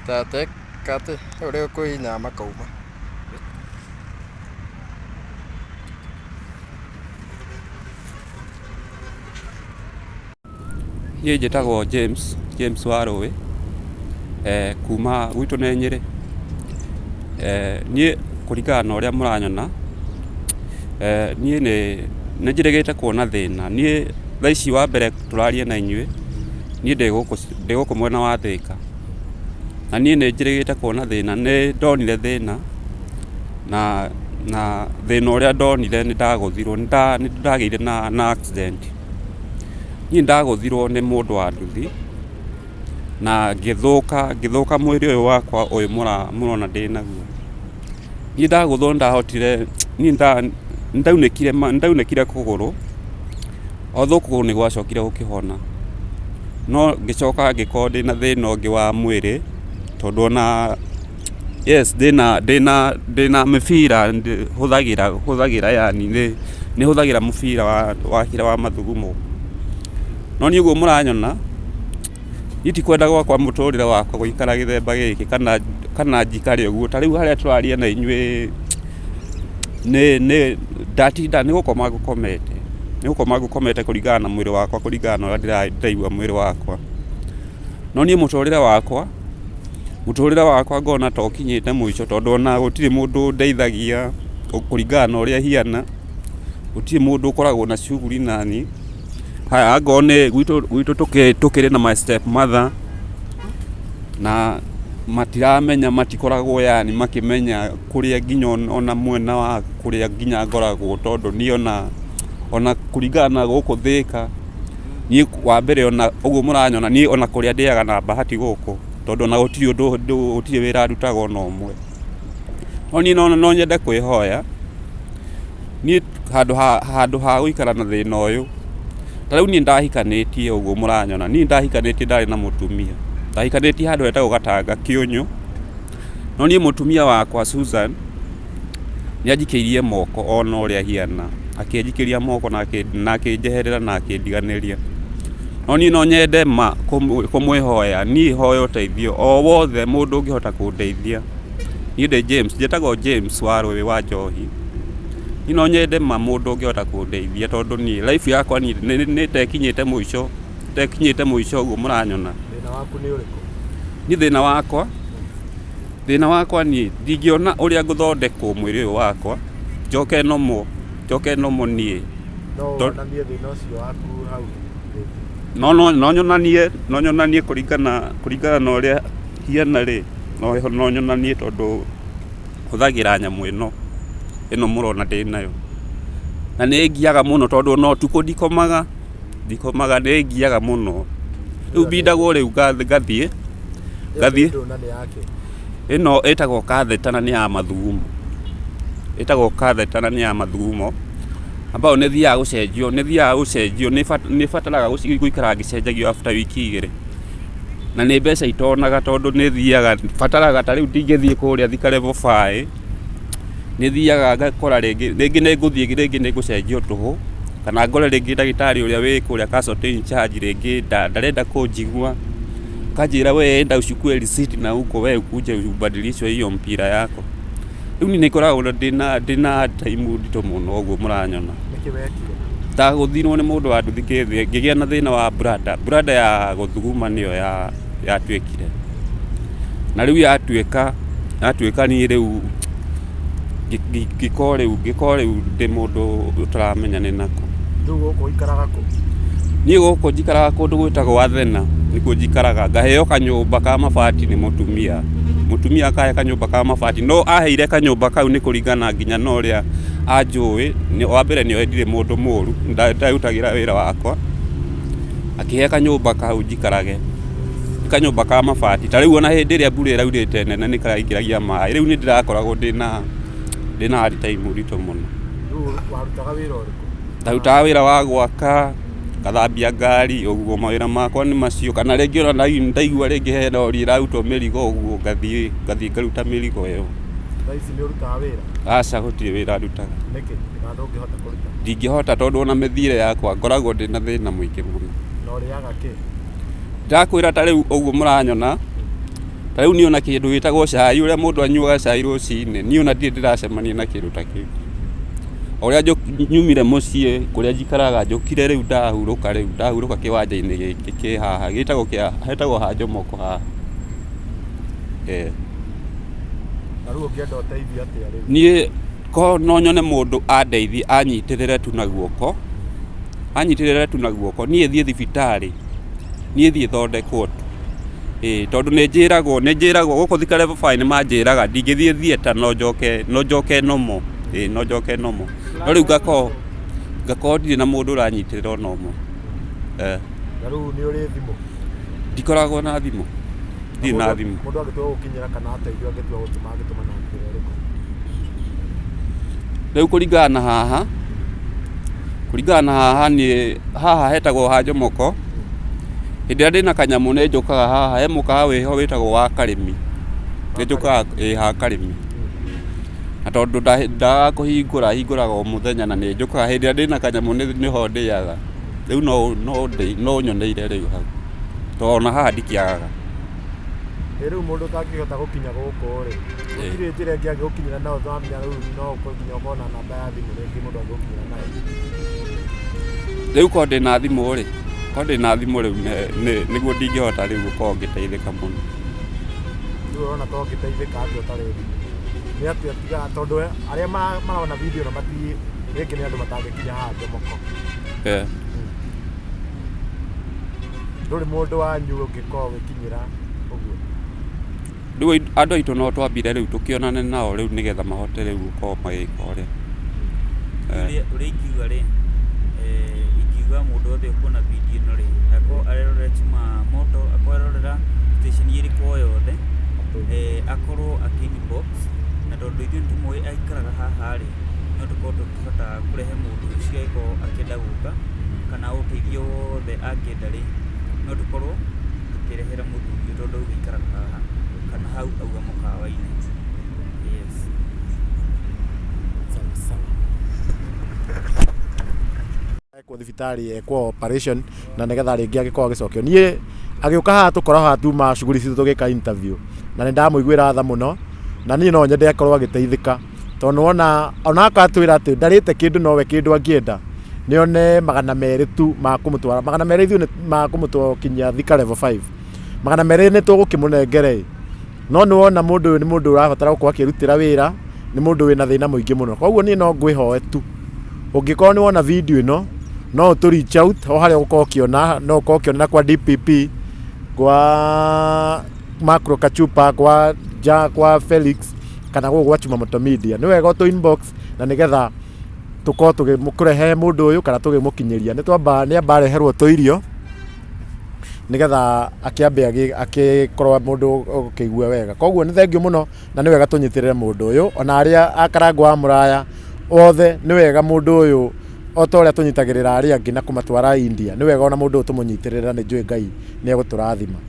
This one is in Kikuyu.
Tate ũrĩa ũkũhihinyaga makauma. Niĩ njĩtagwo James, James Warũĩ, kuma gwitũ nĩ Nyĩrĩ. Niĩ kũringana na ũrĩa mũranyona, niĩ nĩ njĩrĩgĩte kuona thĩna. Niĩ thaa ici wa mbere tũraria na inyuĩ, niĩ ndĩ gũkũ mwena wa Thĩka. Na niĩ nĩ njĩrĩgĩte kuona thĩna, nĩ ndonire thĩna na thĩna ũrĩa ndonire nĩ ndagũthirwo, nĩ ndagĩire na accident. Niĩ ndagũthirwo nĩ mũndũ wa nduthi na ngĩthũka, ngĩthũka mwĩrĩ ũyũ wakwa ũyũ mũrona ndĩnaguo. Niĩ ndagũthwo nĩ ndahotire, niĩ nĩ ndaunĩkire kũgũrũ, although kũgũrũ nĩ gwacokire gũkĩhona, no ngĩcoka ngĩkorwo ndĩna thĩna ũngĩ wa mwĩrĩ, tondũ ona yes ndĩna mĩbira hũthagĩra, hũthagĩra yaani nĩ hũthagĩra mũbira wa kĩrĩa wa mathugumo. No niĩ ũguo mũranyona, niĩ ti kwenda gwakwa mũtũrĩre wakwa gũikara gĩthemba gĩkĩ kana njikare ũguo. Ta rĩu harĩa tũraria na inyuĩ nĩ ndatinda nĩ gũkoma ngũkomete, nĩ gũkoma ngũkomete kũringana na mwĩrĩ wakwa, kũringana na ũrĩa ndĩraigua mwĩrĩ wakwa. No niĩ mũtũrĩre wakwa, mũtũrĩre wakwa ngona ta ũkinyĩte mũico tondũ ona gũtirĩ mũndũ ũndeithagia kũringana na ũrĩa hiana, gũtirĩ mũndũ ũkoragwo na shughuli naniĩ. Haya angorwo nĩ gwitũ tũkĩrĩ na my step mother na matiramenya, matikoragwo yaani makĩmenya kũrĩa nginya ona mwena wa kũrĩa nginya ngoragwo tondũ niĩ ona kũringana na gũkũ Thĩka, niĩ wa mbere ona ũguo mũranyona niĩ ona kũrĩa ndĩaga na bahati gũkũ tondũ ona gũtirĩ ũndũ, gũtirĩ wĩra ndutaga ona ũmwe. No niĩ no nyende kwĩhoya, niĩ handũ ha gũikara na thĩna ũyũ, ta rĩu niĩ nĩndahikanĩtie ũguo mũranyona, niĩ nĩndahikanĩtie ndarĩ na mũtumia, ndahikanĩtie handũ hetagwo Gatanga Kĩũnyũ, no niĩ mũtumia wakwa Susan nĩ anjikĩirie moko ona ũrĩa hiana, akĩnjikĩria moko na akĩnjeherera na akĩndiganĩria. No niĩ no nyende ma kũmwĩhoya, niĩ hoye ũteithio o wothe mũndũ ũngĩhota kũndeithia. Niĩ ndĩ James, njĩtagwo James Warũĩ wa Njohi. Niĩ no nyende ma mũndũ ũngĩhota kũndeithia tondũ niĩ life yakwa niĩ nĩ ta ĩkinyĩte mũico, ta ĩkinyĩte mũico ũguo mũranyona. Thĩna waku nĩ ũrĩkũ? Niĩ thĩna wakwa, thĩna wakwa niĩ ndingĩona ũrĩa ngũthondekwo mwĩrĩ ũyũ wakwa, njoke normal, njoke normal niĩ. No wonanie thĩna ũcio waku hau rĩngĩ. No nyonanie, no nyonanie kũringana na ũrĩa hiana rĩ, no nyonanie tondũ hũthagĩra nyamũ ĩno, ĩno mũrona ndĩnayo. Na nĩ ĩngiaga mũno tondũ ona ũtukũ ndikomaga, ndikomaga nĩ ĩngiaga mũno. Rĩu mbindagwo rĩu ngathiĩ, ngathiĩ. Ĩno ĩtagwo catheter na nĩ ya mathugumo, ĩtagwo catheter na nĩ ya mathugumo, ambayo nĩ ĩthiaga gũcenjio, nĩ ĩthiaga gũcenjio, nĩ ĩbataraga gũikara ngĩcenjagio after wiki igĩrĩ. Na nĩ mbeca itonaga tondũ nĩ thiaga, bataraga ta rĩu ndingĩthiĩ kũrĩa Thika level 5, nĩ thiaga ngakora rĩngĩ, rĩngĩ nĩ ngũthiĩ rĩngĩ nĩ ngũcenjio tũhũ, kana ngore rĩngĩ ndagĩtarĩ ũrĩa wĩ kũrĩa casualty in charge rĩngĩ ndarenda kũnjigua, akanjĩra we enda uchukue receipt na huko we ukuje ubadilishwe hiyo mpira yako. Rĩu niĩ nĩ ngoragwo ndĩna time nditũ mũno ũguo mũranyona. Nĩkĩ wekire? Ndagũthirwo nĩ mũndũ wa nduthi ngĩgĩa na thĩna wa bladder, bladder ya gũthuguma nĩyo yatuĩkire. Na rĩu yatuĩka niĩ rĩu ngĩkorwo rĩu ndĩ mũndũ ũtaramenya nĩ nakũ. Rĩu gũkũ ũikaraga kũ? Niĩ gũkũ njikaraga kũndũ gwĩtagwo Athena, nĩkuo njikaraga, ngaheo kanyũmba ka mabati nĩ mũtumia. Mũtumia akahe kanyũmba ka mabati, no aheire kanyũmba kau nĩ kũringana nginya na ũrĩa anjũĩ. Wa mbere nĩ oĩ ndirĩ mũndũ mũru, ndarutagĩra wĩra wakwa, akĩhe kanyũmba kau njikarage. Nĩ kanyũmba ka mabati, ta rĩu ona hĩndĩ ĩrĩa mbura ĩraurĩte nene nĩ karaingĩragia maĩ, rĩu nĩ ndĩrakoragwo ndĩna hard time mũritũ mũno. Rĩu warutaga wĩra ũrĩkũ? Ndarutaga wĩra wa gwaka, ngathambia ngari, ũguo mawĩra makwa nĩ macio, kana rĩngĩ ona ndaigua rĩngĩ he rori ĩrarutwo mĩrigo ũguo ngathiĩ ngaruta mĩrigo ĩyo. Thaa ici nĩ ũrutaga wĩra? Aca gũtirĩ wĩra ndutaga. Nĩkĩ? Kana ndũngĩhota kũruta? Ndingĩhota tondũ ona mĩthiĩre yakwa ngoragwo ndĩna thĩna mũingĩ mũno. Na ũrĩaga kĩ? Ndakwĩra ta rĩu ũguo mũranyona, Ta rĩu niĩ ona kĩndũ gĩtagwo cai, ũrĩa mũndũ anyuaga cai rũcinĩ, niĩ ona ndirĩ ndĩracemania na kĩndũ ta kĩu. O ũrĩa nyumire mũciĩ kũrĩa njikaraga njũkire rĩu ndahurũka rĩu, ndahurũka kĩwanja-inĩ gĩkĩ kĩ haha, gĩtagwo kĩa, hetagwo ha Jomoko haha. Ĩĩ. Na rĩu ũngĩenda ũteithio atĩa rĩu? Niĩ ko no nyone mũndũ andeithie anyitĩrĩre tu na guoko, anyitĩrĩre tu na guoko, niĩ thiĩ thibitarĩ, niĩ thiĩ thondekwo tu. Ĩĩ tondũ nĩ njĩragwo, nĩ njĩragwo gũkũ Thika Level 5 nĩ manjĩraga ndingĩthiĩ theatre no njoke, no njoke normal, ĩĩ no njoke normal. No rĩu ngakorwo, ngakorwo ndirĩ na mũndũ ũranyitĩrĩra ona ũmwe. Eh. Na rĩu nĩ ũrĩ thimũ? Ndikoragwo na thimũ. Ndirĩ na thimũ. Mũndũ angĩtua gũgũkinyĩra kana ateithio angĩtua gũtũma angĩtũma na njĩra ĩrĩkũ? Rĩu kũringana na haha, kũringana na haha niĩ, haha hetagwo ha Jomoko, hĩndĩ ĩrĩa ndĩna kanyamũ nĩ njũkaga haha, he mũkawa wĩho wĩtagwo wa Karĩmi, nĩ njũkaga ĩ ha Karĩmi. Na tondũ ndagaga kũhingũra, hingũraga o mũthenya na nĩ njũkaga hĩndĩ ĩrĩa ndĩna kanyamũ nĩho ndĩaga. Rĩu no ũnyoneire rĩu hau, tondũ ona haha ndikĩagaga. Ĩ rĩu mũndũ ũtangĩhota gũkinya gũkũ rĩ, gũtirĩ njĩra ĩngĩ angĩgũkinyĩra nayo twamenya rĩu no nginya ũkorwo na namba ya thimũ rĩngĩ mũndũ angĩgũkinyĩra nayo? Rĩu korwo ndĩna thimũ rĩ, korwo ndĩna thimũ rĩu nĩguo ndingĩhota rĩu gũkorwo ngĩteithĩka mũno. Rĩu ũrona ta ũngĩteithĩka atĩa ũtarĩ thimũ? Nĩ atĩa tiga tondũ arĩa marona video ĩno mati rĩngĩ nĩ andũ matangĩkinya haha Jomoko. Ndũrĩ mũndũ wanyu ũngĩkorwo ũgĩkinyĩra ũguo? Rĩu andũ aitũ no twambire rĩu tũkĩonane nao rĩu nĩgetha mahote rĩu gũkorwo magĩka ũrĩa. Ũrĩa ingiuga rĩ, ingiuga mũndũ wothe ũkuona video ĩno rĩ, akorwo arerorera Chuma Moto, akorwo arerorera station ĩrĩkũ o yothe, akorwo akĩ inbox, na tondũ ithuĩ nĩ tũmũĩ aikaraga haha rĩ, no tũkorwo tũkĩhota kũrehe mũndũ ũcio angĩkorwo akĩenda gũka, kana ũteithio wothe angĩenda rĩ, no tũkorwo tũkĩrehera mũthuri ũyũ tondũ auga aikaraga haha, kana hau auga mũkawa-inĩ. Yes. Sawa sawa. Ekwo thibitarĩ ekwo operation na nĩgetha rĩngĩ agĩkorwo agĩcokio. Niĩ agĩũka haha tũkorwo haha tuma shughuli citũ tũgĩka interview na nĩ ndamũiguĩra tha mũno na niĩ no nyende akorwo agĩteithĩka tondũ nĩwona ona akorwo atwĩra atĩ ndarĩte kĩndũ nowe kĩndũ angĩenda nĩ one 200 tu ma kũmũtwara 200 ithuĩ nĩ ma kũmũkinyia Thika Level 5 200 nĩ tũgũkĩmũnengera ĩ no nĩ wona mũndũ ũyũ nĩ mũndũ ũrabatara gũkorwo akĩrutĩra wĩra nĩ mũndũ wĩna thĩna mũingĩ mũno koguo niĩ no ngwĩhoe tu ũngĩkorwo nĩ wona video ĩno no ũtũ reach out o harĩa ũgũkorwo ũkĩona no ũkorwo ũkĩonera kwa DPP kwa Macro Kachupa kwa ja, kwa Felix kana gũkũ gwa Chuma Moto Media nĩ wega ũtũ inbox na nĩgetha tũkorwo tũgĩkũrehe mũndũ ũyũ kana tũgĩmũkinyĩria nĩ twamba nĩ amba areherwo tũirio nĩgetha akĩambe agĩkorwo mũndũ ũkĩigua wega koguo nĩ thengiũ mũno na nĩ wega tũnyitĩrĩre mũndũ ũyũ ona arĩa a Karangũ wa Mũraya othe nĩ wega mũndũ ũyũ o ta ũrĩa tũnyitagĩrĩra arĩa angĩ na kũmatwara India nĩ wega ona mũndũ ũyũ tũmũnyitĩrĩre na nĩ njũĩ Ngai nĩ egũtũrathima.